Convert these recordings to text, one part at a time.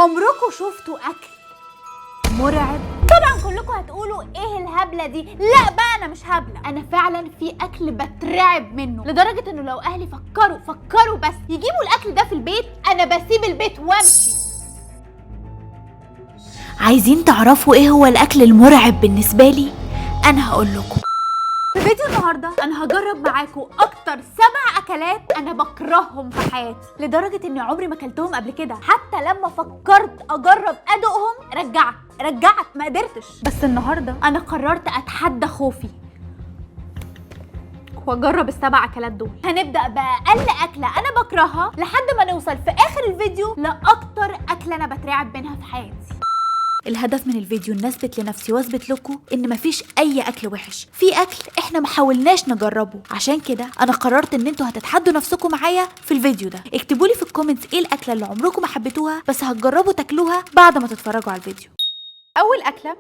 عمركم شفتوا اكل مرعب؟ طبعا كلكم هتقولوا ايه الهبلة دي. لا بقى انا مش هبلة، انا فعلا في اكل بترعب منه لدرجة انه لو اهلي فكروا بس يجيبوا الاكل ده في البيت انا بسيب البيت وامشي. عايزين تعرفوا ايه هو الاكل المرعب بالنسبة لي؟ انا هقول لكم في فيديو النهارده. انا هجرب معاكم اكتر 7 اكلات انا بكرههم في حياتي لدرجة اني عمري ما اكلتهم قبل كده، حتى لما فكرت اجرب ادوقهم رجعت ما قدرتش. بس النهارده انا قررت اتحدى خوفي واجرب ال7 اكلات دول. هنبدا باقل اكله انا بكرهها لحد ما نوصل في اخر الفيديو لاكتر اكله انا بترعب منها في حياتي. الهدف من الفيديو ان اثبت لنفسي واثبت لكم ان مفيش اي اكل وحش، في اكل احنا ما حاولناش نجربه. عشان كده انا قررت ان انتوا هتتحدوا نفسكم معايا في الفيديو ده. اكتبوا لي في ال comments ايه الاكلة اللي عمركم ما حبيتوها بس هتجربوا تاكلوها بعد ما تتفرجوا على الفيديو. اول اكله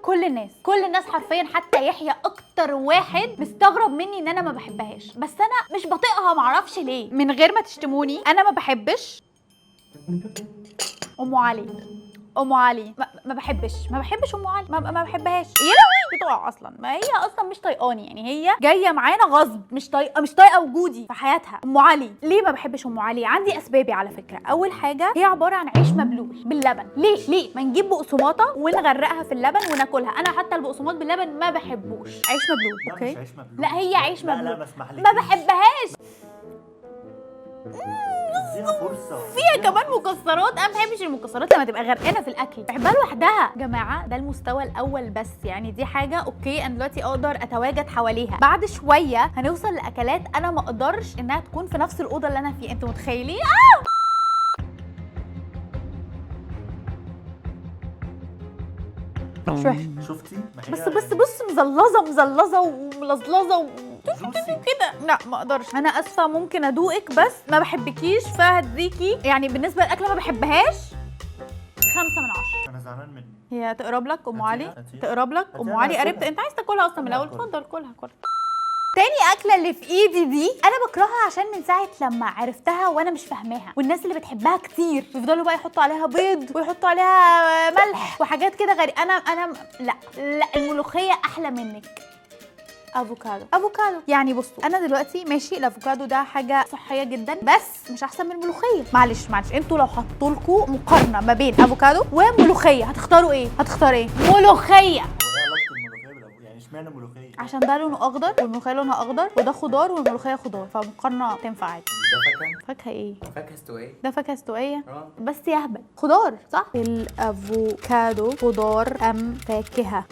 كل الناس حرفيا حتى يحيى اكتر واحد مستغرب مني ان انا ما بحبهاش، بس انا مش بطيقها معرفش ليه. من غير ما تشتموني انا ما بحبش ام علي. ام علي ما بحبش ام علي، ما بحبهاش. يا لهوي بتقع اصلا، ما هي اصلا مش طايقاني، يعني هي جاية معانا غصب، مش طايقة وجودي في حياتها. ام علي ليه ما بحبش ام علي؟ عندي اسبابي على فكرة. اول حاجة هي عبارة عن عيش مبلول باللبن. ليه ما نجيب بقسماطه ونغرقها في اللبن وناكلها؟ انا حتى البقسماط باللبن ما بحبوش. عيش مبلول لا okay، مش عيش مبلول. لا هي عيش مبلول. لا ما اسمحلكيش، ما بحبهاش. اديها فرصة. فيها كمان مكسرات، انا ما بحبش المكسرات لما تبقى غرقانة في الاكل، بحبها لوحدها. جماعة ده المستوى الاول بس، يعني دي حاجة okay انا دلوقتي اقدر اتواجد حواليها. بعد شوية هنوصل لاكلات انا ما اقدرش انها تكون في نفس الاوضة اللي انا فيها. انتوا متخيلين؟ مش وحش. شفتي؟ بس مزلظه وملظلظه كده. لا ما اقدرش، انا اسفه ممكن ادوقك بس ما بحبكيش فهديكي. يعني بالنسبة للاكله ما بحبهاش 5 من 10. انا زعلان منك. هي تقرب لك ام علي؟ تقرب لك ام علي؟ قربت. انت عايز تاكلها اصلا من الاول؟ اتفضل كلها كلها. تاني اكله اللي في ايدي دي انا بكرهها عشان من ساعة لما عرفتها وانا مش فاهماها، والناس اللي بتحبها كتير بيفضلوا بقى يحطوا عليها بيض ويحطوا عليها ملح وحاجات كده غريبة. انا لا لا، الملوخية احلى منك. افوكادو يعني بصوا انا دلوقتي ماشي الافوكادو ده حاجة صحية جدا بس مش احسن من الملوخية. معلش انتوا لو حطوا لكم مقارنة ما بين افوكادو وملوخيه هتختاروا ايه؟ هتختار ايه؟ ملوخية. يعني اشمعنى ملوخية؟ عشان ده لونه اخضر والملوخيه لونها اخضر، وده خضار والملوخيه خضار، فمقارنه تنفع عادي. ده فاكهة؟ فاكهة ايه؟ فاكهة استوائيه. ده فاكهة استوائيه؟ بس يا هبل خضار صح؟ الافوكادو خضار ام فاكهة؟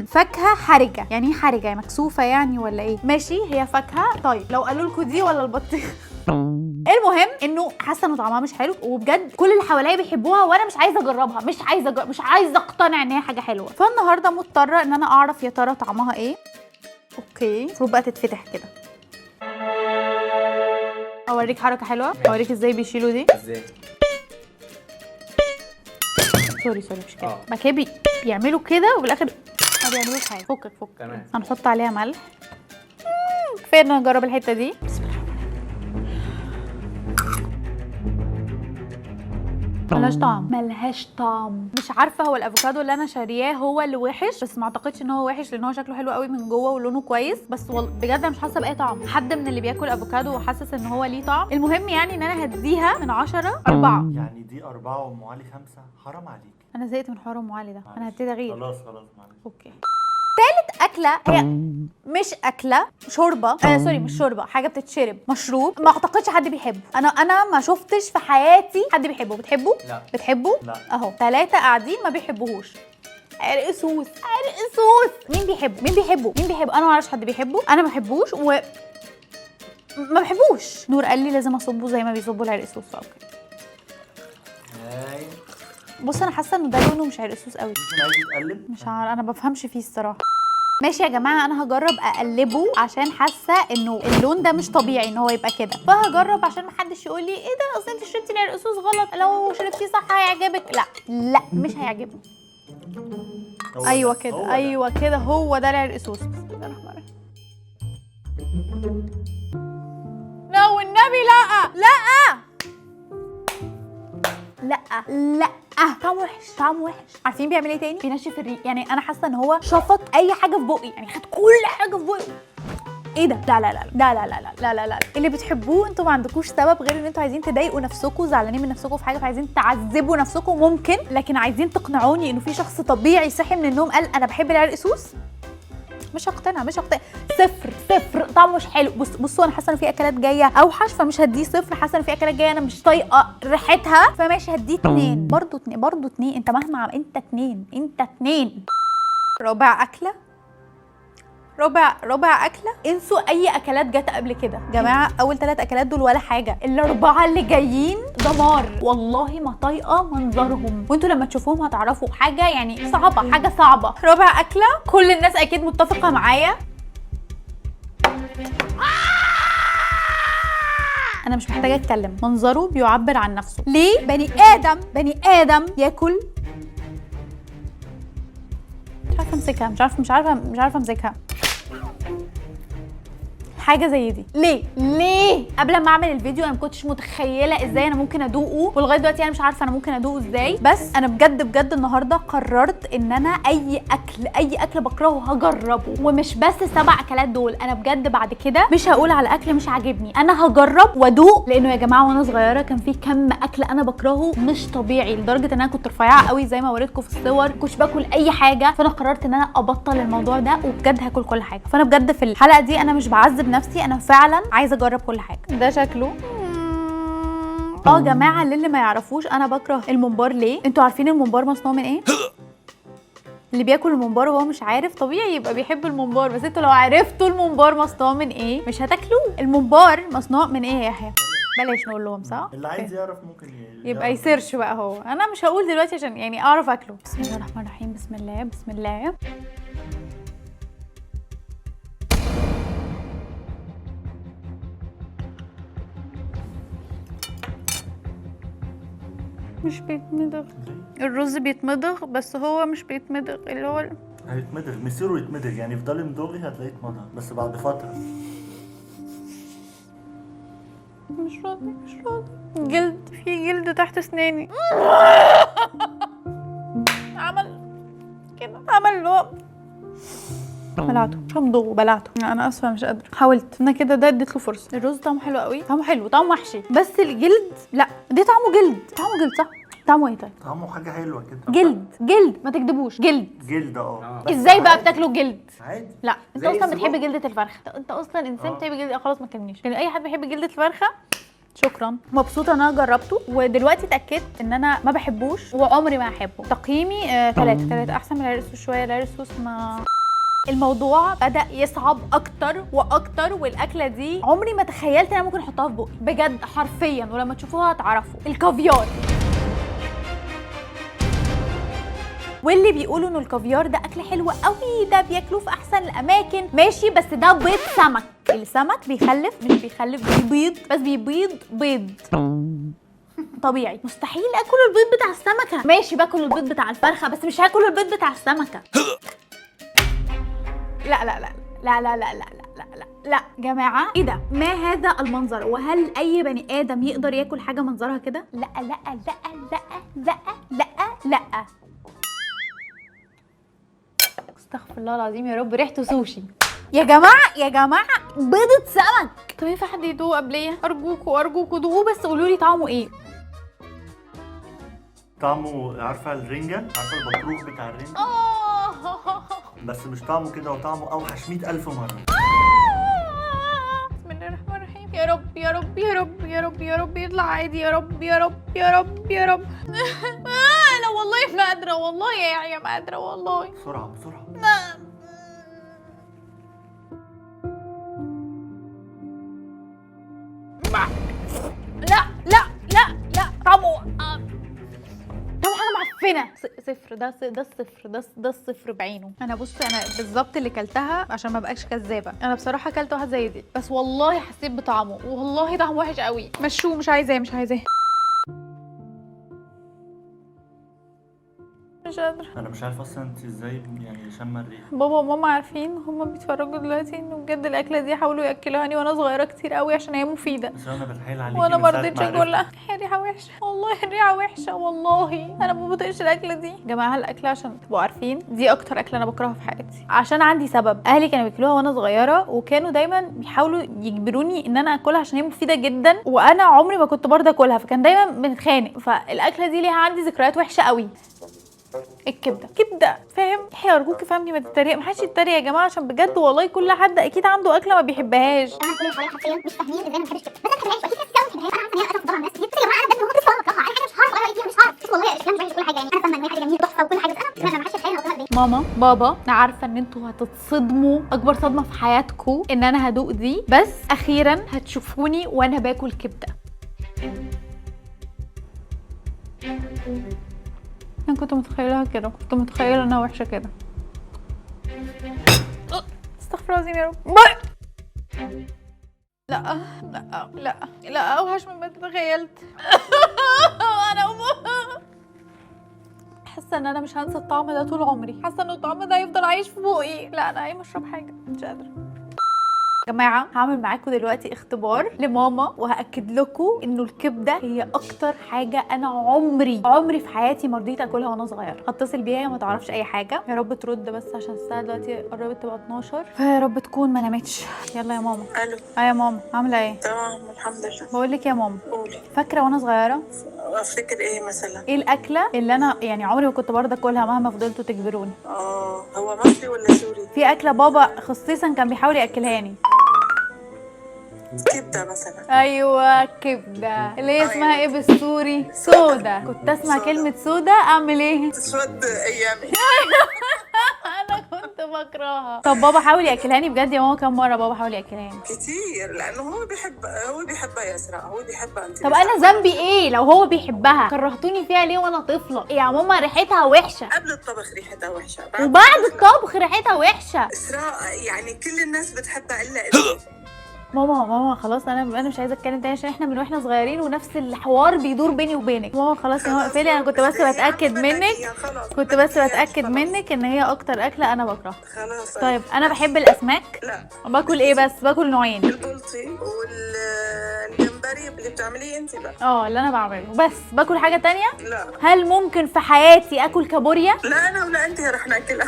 فاكهة حرجه. يعني ايه حرجه؟ يعني مكسوفه يعني ولا ايه؟ ماشي هي فاكهة. طيب لو قالوا لكم دي ولا البطيخ؟ المهم انه حاسه ان طعمها مش حلو، وبجد كل اللي حواليا بيحبوها وانا مش عايزه اجربها، مش عايزه اقتنع ان هي حاجة حلوة. فالنهارده مضطرة ان انا اعرف يا ترى طعمها ايه. okay المفروض بقى تتفتح كده. اوريك حركة حلوة، اوريك ازاي بيشيلوا دي. ازاي؟ sorry مش كده. بعد كده بيعملوا كده وفي الاخر ما بيعملوش حاجة. فكك تمام. هنحط عليها ملح. كفاية ان انا اجرب الحتة دي. بسم الله. ملهاش طعم، ملهاش طعم. مش عارفه هو الافوكادو اللي انا شارياه هو اللي وحش، بس ما اعتقدش ان هو وحش لان هو شكله حلو قوي من جوه ولونه كويس، بس بجد انا مش حاسه باي طعم. حد من اللي بياكل افوكادو وحاسس ان هو ليه طعم؟ المهم يعني ان انا هديها من 10 4. يعني دي 4 وام علي 5؟ حرام عليك. انا زهقت من حوار ام علي ده، انا هبتدي اغير. خلاص معلش. okay. تالت اكله هي مش اكله، شوربة. sorry مش شوربة، حاجة بتتشرب، مشروب. ما اعتقدش حد بيحبه. انا ما شفتش في حياتي حد بيحبه. بتحبه؟ لا. بتحبه؟ لا. اهو 3 قاعدين ما بيحبوهوش. عرق سوس، عرق سوس. مين بيحبه؟ مين بيحبه؟ مين بيحبه؟ انا ما اعرفش حد بيحبه. انا ما بحبوش و ما بحبوش. نور قال لي لازم اصبه زي ما بيصبوا العرق سوس. okay بص انا حاسه انه ده لونه مش عرق سوس قوي. مش عايز يتقلب؟ مش عارفه، انا ما بفهمش فيه الصراحة. ماشي يا جماعة انا هجرب اقلبه عشان حاسه انه اللون ده مش طبيعي ان هو يبقى كده، فهجرب عشان ما حدش يقول لي ايه ده اصل انت شربتي العرق سوس غلط، لو شربتيه صح هيعجبك. لا لا مش هيعجبني. ايوه كده، ايوه كده، هو ده العرق سوس. بسم الله الرحمن الرحيم. لا والنبي لا لا. لا لا، طعمه وحش، طعمه وحش. عارفين بيعمل ايه تاني؟ بينشف الريق. يعني انا حاسه ان هو شفط اي حاجة في بقي، يعني خد كل حاجة في بقي. ايه ده؟ لا لا لا لا لا لا لا لا لا. اللي بتحبوه انتوا ما عندكوش سبب غير ان انتوا عايزين تضايقوا نفسكم، زعلانين من نفسكم في حاجة فعايزين تعذبوا نفسكم ممكن، لكن عايزين تقنعوني انه في شخص طبيعي صحي من النوم قال انا بحب العرق سوس؟ مش هقتنع، مش هقتنع. صفر صفر، طعمه مش حلو. بصوا انا حاسه ان في اكلات جاية اوحش فمش هديه صفر، حاسه ان في اكلات جاية انا مش طايقة ريحتها فماشي هديه 2، برضه 2، برضه 2. انت مهما انت 2، انت 2. رابع اكله، رابع اكله. انسوا اي اكلات جت قبل كده جماعة، اول 3 اكلات دول ولا حاجة، الاربعة اللي جايين دمار، والله ما طايقة منظرهم، وانتوا لما تشوفوهم هتعرفوا حاجة يعني صعبة، حاجة صعبة. رابع اكله كل الناس اكيد متفقه معايا، انا مش محتاجه اتكلم، منظره بيعبر عن نفسه. ليه بني ادم، بني ادم ياكل؟ مش عارفه امسكها، مش عارفه، مش عارفه، مش عارفه امسكها، حاجة زي دي ليه؟ ليه؟ قبل ما اعمل الفيديو انا ما كنتش متخيله ازاي انا ممكن ادوقه، ولغاية دلوقتي انا مش عارفه انا ممكن ادوقه ازاي، بس انا بجد بجد النهارده قررت ان انا اي اكل، اي اكل بكرهه هجربه، ومش بس ال7 اكلات دول، انا بجد بعد كده مش هقول على اكل مش عاجبني، انا هجرب وادوق. لانه يا جماعة وانا صغيرة كان في كم اكل انا بكرهه مش طبيعي، لدرجة ان انا كنت رفيعة قوي زي ما وريتكم في الصور، كنتش باكل اي حاجة، فانا قررت ان انا ابطل الموضوع ده وبجد هاكل كل حاجة. فانا بجد في الحلقة دي انا مش بعذب نفسي، انا فعلا عايزه اجرب كل حاجة. ده شكله يا جماعة للي ما يعرفوش انا بكره الممبار ليه؟ انتوا عارفين الممبار مصنوع من ايه؟ اللي بياكل الممبار وهو مش عارف طبيعي يبقى بيحب الممبار، بس انتوا لو عرفتوا الممبار مصنوع من ايه مش هتاكلوه. الممبار مصنوع من ايه يا يحيى؟ بلاش نقول لهم صح؟ اللي عايز يعرف ممكن يبقى يسيرش بقى، هو انا مش هقول دلوقتي عشان يعني اعرف اكله. بسم الله الرحمن الرحيم، بسم الله بسم الله. مش بيتمضغ، الرز بيتمضغ بس هو مش بيتمضغ، اللي هو هيتمضغ، مصيره يتمضغ، يعني افضلي مضغي هتلاقيه اتمضغ بس بعد فترة. مش راضي، مش راضي، جلد، في جلد تحت اسناني. عمل كده، عمل اللي هو بلعته، مش همضغه، بلعته. انا اسفه مش قادرة، حاولت انا كده، ده اديت له فرصة. الرز طعمه حلو قوي، طعمه حلو، طعمه وحشي، بس الجلد لا، دي طعمه جلد، طعمه جلد صح؟ طعمه ايه طيب؟ طعمه حاجة حلوة كده، جلد، جلد، ما تكدبوش، جلد جلد. اه ازاي بقى بتاكلوا جلد؟ عادي. لا انت اصلا بتحب جلدة الفرخه، انت اصلا انسان بتحب جلد. خلاص ما تكلمنيش، لان اي حد بيحب جلدة الفرخه. شكرا، مبسوطة ان انا جربته، ودلوقتي اتاكدت ان انا ما بحبوش وعمري ما هحبه. تقييمي 3، 3 احسن من العرق سوس شوية، العرق سوس ما الموضوع بدأ يصعب أكتر وأكتر، والأكلة دي عمري ما تخيلت إن أنا ممكن أحطها في بقي بجد حرفيا، ولما تشوفوها هتعرفوا. الكافيار، واللي بيقولوا إنه الكافيار ده أكل حلو قوي، ده بياكلوه في أحسن الأماكن، ماشي، بس ده بيض سمك. السمك بيخلف، مش بيخلف، بيبيض، بس بيبيض بيض طبيعي. مستحيل اكل البيض بتاع السمكة، ماشي باكل البيض بتاع الفرخه بس مش هاكل البيض بتاع السمكة. لا لا لا لا لا لا لا لا لا لا جماعة، ايه ده؟ ما هذا المنظر؟ وهل اي بني ادم يقدر ياكل حاجة منظرها كده؟ لا لا لا لا لا لا لا، استغفر الله العظيم يا رب، ريحته سوشي يا جماعة، يا جماعة بيضة سمك. طب ينفع حد يدوق قبليه؟ ارجوكوا ارجوكوا دوقوه بس قولوا لي طعمه ايه. طعمه، عارفه الرنجه؟ عارفه البطروخ بتاع الرنجه؟ بس مش طعمه كده، وطعمه اوحش 100,000 مرة. بسم الله الرحمن الرحيم، يا رب يا رب يا رب يا رب يا رب يطلع عادي، يا رب يا رب يا رب يا رب. لا والله ما قادرة، والله يا يحيى ما قادرة والله. بسرعة بسرعة. لا لا لا لا، طعمه طعمه حاجة معفنه. صفر، ده ده الصفر، ده الصفر بعينه. انا بص، انا بالظبط اللي كلتها عشان ما بقاش كذابه، انا بصراحة كلت واحدة زي دي، بس والله حسيت بطعمه، والله طعمه وحش قوي. مشوه، مش عايزاه، مش عايزاه. مش قادرة. انا مش عارف اصلا انت ازاي يعني شامة الريحة. بابا وماما عارفين، هما بيتفرجوا دلوقتي انه بجد الاكلة دي حاولوا ياكلوهاني وانا صغيرة كتير قوي عشان هي مفيدة، بس انا بتحايل عليكي وانا من ما ساعة رضيتش عرفت. اكلها. هي ريحه وحشة والله، الريحة وحشة والله، انا ما بطيقش الاكلة دي. يا جماعة الاكلة عشان تبقوا عارفين دي اكتر اكله انا بكرهها في حياتي، عشان عندي سبب. اهلي كانوا بياكلوها وانا صغيرة، وكانوا دايما بيحاولوا يجبروني ان انا اكلها عشان هي مفيدة جدا، وانا عمري ما كنت برضه اكلها، فكان دايما بنتخانق. فالاكله دي ليها عندي ذكريات وحشة قوي. الكبده، كبده، فاهم؟ يحيى ارجوك فهمني، ما تتريق، ما حدش يتريق يا جماعة، عشان بجد والله كل حد اكيد عنده اكله ما بيحبهاش. انا كل اللي حواليا حرفيا مش فاهمين ازاي انا ما بحبش كده، بس انا ما بحبهاش، واكيد ناس كتير ما بتحبهاش. انا عارفه ان هي للاسف طبعا ناس كتير، بس يا جماعة انا بجد من كتر ما بكرهها، انا حاجة مش هعرف اغير فيها، مش هعرف. بس والله الكلام مش وحش كل حاجة، يعني انا فاهمه ان هي حاجة جميلة تحفة وكل حاجة، بس انا ما حدش يتخيل انا قدام قد ايه. ماما بابا، انا عارفه ان انتوا هتتصدموا اكبر صدمة في حياتكم ان انا هدوق دي، بس اخيرا هتشوفوني وانا باكل كبده. انا كنت متخيلها كده، كنت متخيله انها وحشة كده. استغفر الله العظيم يا رب. لا لا لا لا، اوحش مما تتخيلت. انا حاسه ان انا مش هنسى الطعم ده طول عمري، حاسه ان الطعم ده هيفضل عايش في بوقي. لا انا قايمة اشرب حاجة، مش قادرة. جماعة هعمل معاكم دلوقتي اختبار لماما، وهأكد لكم انه الكبده هي اكتر حاجة انا عمري في حياتي ما رضيت اكلها وانا صغيرة. هتصل بيها ما تعرفش اي حاجة، يا رب ترد بس عشان الساعة دلوقتي قربت تبقى 12، فيا رب تكون ما نامتش. يلا يا ماما. الو. اه يا ماما، عامله ايه؟ تمام الحمد لله. بقول لك يا ماما، قولي. فاكره وانا صغيرة افتكر ايه مثلا؟ ايه الاكلة اللي انا يعني عمري ما كنت برضه اكلها مهما فضلتوا تجبروني؟ هو مصري ولا سوري؟ في اكله بابا خصيصا كان بيحاول ياكلهاني. كبده مثلا. ايوه كبده، اللي هي اسمها ايه بالسوري؟ سودا. كنت اسمع سودا. كلمة سودا اعمل ايه؟ تسود ايامي. انا كنت بكرهها. طب بابا حاول ياكلهاني بجد يا ماما، كم مرة بابا حاول ياكلهاني؟ كتير، لانه هو بيحب، هو بيحبها يا اسراء، هو بيحبها انت. طب انا ذنبي ايه لو هو بيحبها؟ كرهتوني فيها ليه وانا طفله يا ماما؟ ريحتها وحشة، قبل الطبخ ريحتها وحشة، وبعد الطبخ ريحتها وحشة. اسراء يعني كل الناس بتحبها الا انت. ماما ماما خلاص، انا مش عايزه اتكلم تاني عشان احنا من واحنا صغيرين ونفس الحوار بيدور بيني وبينك. ماما خلاص يا ماما اقفلي، انا كنت بس بتاكد منك، كنت بس بتاكد منك ان هي اكتر اكله انا بكرهها. خلاص. طيب انا بحب الاسماك. لا. باكل ايه بس؟ باكل نوعين، البلطي والجمبري اللي بتعمليه انت بقى. اللي انا بعمله بس. باكل حاجة تانية؟ لا. هل ممكن في حياتي اكل كابوريا؟ لا انا ولا انت رح ناكلها.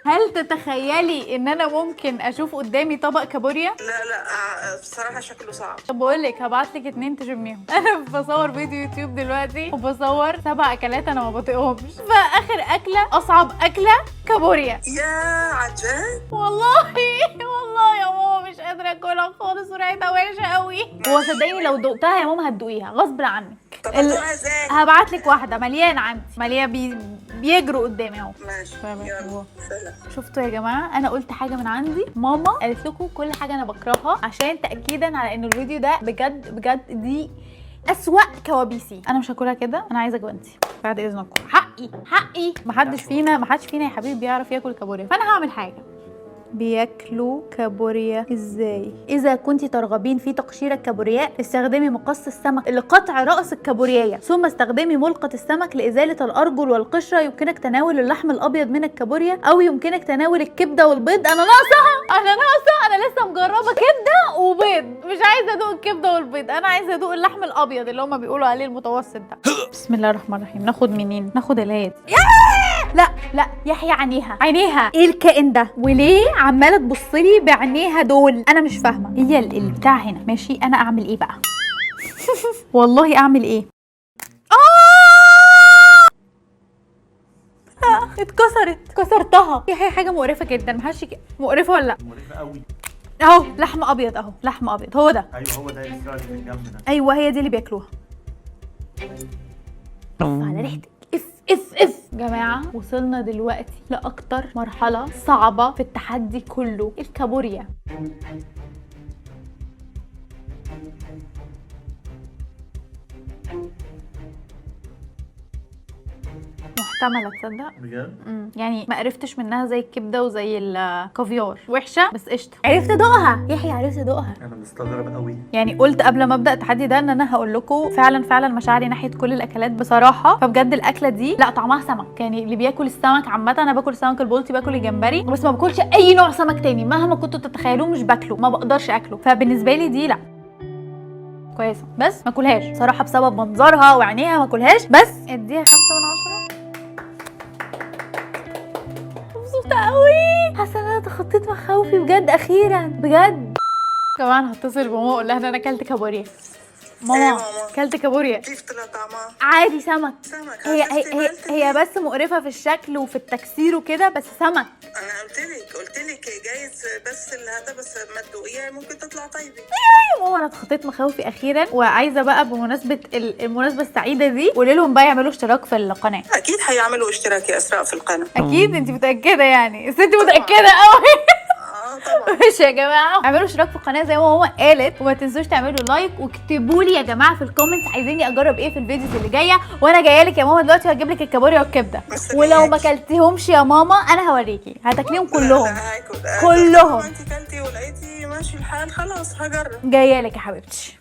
هل تتخيلي ان انا ممكن اشوف قدامي طبق كابوريا؟ لا لا بصراحة شكله صعب. طب بقول لك هبعت لك 2 تشميهم. انا بصور فيديو يوتيوب دلوقتي وبصور 7 اكلات انا ما بطيقهمش، فاخر اكله اصعب اكله كابوريا. يا عجب والله والله يا ماما مش قادرة اكلها خالص وريحتها وحشة قوي. هو صدقيني لو دقتها يا ماما هتدوقيها غصب عنك. طب ادوقها ازاي؟ هبعت لك واحدة مليانة عندي، مليانة بيجروا قدامي اهو. ماشي يلا سلام. شفتوا يا جماعة انا قلت حاجة من عندي، ماما قالت لكم كل حاجة انا بكرهها عشان تاكيدا على ان الفيديو ده بجد بجد دي اسوأ كوابيسي. انا مش هاكلها كده، انا عايزه جوانتي بعد اذنكم. حقي حقي، محدش فينا محدش فينا يا حبيبي بيعرف ياكل كابوريا، فانا هعمل حاجة. بياكلوا كابوريا ازاي؟ اذا كنت ترغبين في تقشير الكابورياء استخدمي مقص السمك لقطع راس الكابوريايه، ثم استخدمي ملقط السمك لازالة الارجل والقشره. يمكنك تناول اللحم الابيض من الكابوريا او يمكنك تناول الكبده والبيض. انا ناقصه، انا ناقصه، انا لسه مجربه كبده وبيض، مش عايزه ادوق الكبده والبيض، انا عايزه ادوق اللحم الابيض اللي هما بيقولوا عليه المتوسط ده. بسم الله الرحمن الرحيم. ناخد منين؟ ناخد الهاد. لا لا يحيى عينيها، عينيها ايه الكائن ده؟ وليه عماله تبص لي بعينيها دول؟ انا مش فاهمه. هي البتاع هنا ماشي، انا اعمل ايه بقى؟ والله اعمل ايه؟ اتكسرت، كسرتها. يحيى حاجة مقرفة جدا، محدش مقرفة ولا لا؟ مقرفة قوي. اهو لحم ابيض، اهو لحم ابيض، هو ده. ايوه هو ده الاسرائيلي اللي في الجنب ده. ايوه هي دي اللي بياكلوها. على ريحتك اف اف اف. جماعة وصلنا دلوقتي لاكتر مرحلة صعبة في التحدي كله، الكابوريا. محتملة تصدق. بجد؟ يعني ما قرفتش منها زي الكبده وزي الكافيار، وحشة بس قشطه. عرفت ادوقها يحيى، عرفت ادوقها. انا مستغرب قوي. يعني قلت قبل ما ابدا التحدي ده ان انا هقول لكم فعلا فعلا مشاعري ناحية كل الاكلات بصراحة. فبجد الاكلة دي لا طعمها سمك، يعني اللي بياكل السمك عامة، انا باكل سمك البلطي، باكل الجمبري، بس ما باكلش اي نوع سمك تاني مهما كنتوا تتخيلوه، مش باكله، ما بقدرش اكله. فبالنسبه لي دي لا كويسة، بس ما اكلهاش صراحة بسبب منظرها وعينيها، ما اكلهاش، بس اديها 5 من 10. مبسوطة قوي، حاسه ان انا تخطيت مخاوفي بجد اخيرا بجد. كمان هتصل بماما اقول لها ان انا اكلت كابوريا. ماما إيه ماما؟ اكلت كابوريا. كيف طلع طعمها؟ عادي سمك. سمك. هي شفتي هي هي, قلت هي لك. بس مقرفة في الشكل وفي التكسير وكده، بس سمك. انا قلت لك جايز بس هذا، بس ما تدوقيها ممكن تطلع طيبة. يا ماما انا اتخطيت مخاوفي اخيرا، وعايزه بقى بمناسبة المناسبة السعيدة دي قولي لهم بقى يعملوا اشتراك في القناة. اكيد حيعملوا اشتراك يا اسراء في القناة. اكيد انت متاكدة يعني؟ الست متاكدة قوي. اه طبعا. ماشي يا جماعة، اعملوا اشتراك في القناة زي ما ماما قالت، وما تنسوش تعملوا like، واكتبوا لي يا جماعة في ال comments عايزيني اجرب ايه في ال videos اللي جاية، وانا جاية لك يا ماما دلوقتي وهجيب لك الكابوريا والكبده، مستنياكي. ولو ما اكلتيهمش يا ماما انا هوريكي هتاكليهم كلهم. لا، لا، هاكل. كلهم. انت كلتي ولقيتي ماشي الحال، خلاص هجرب. جاية لك يا حبيبتي.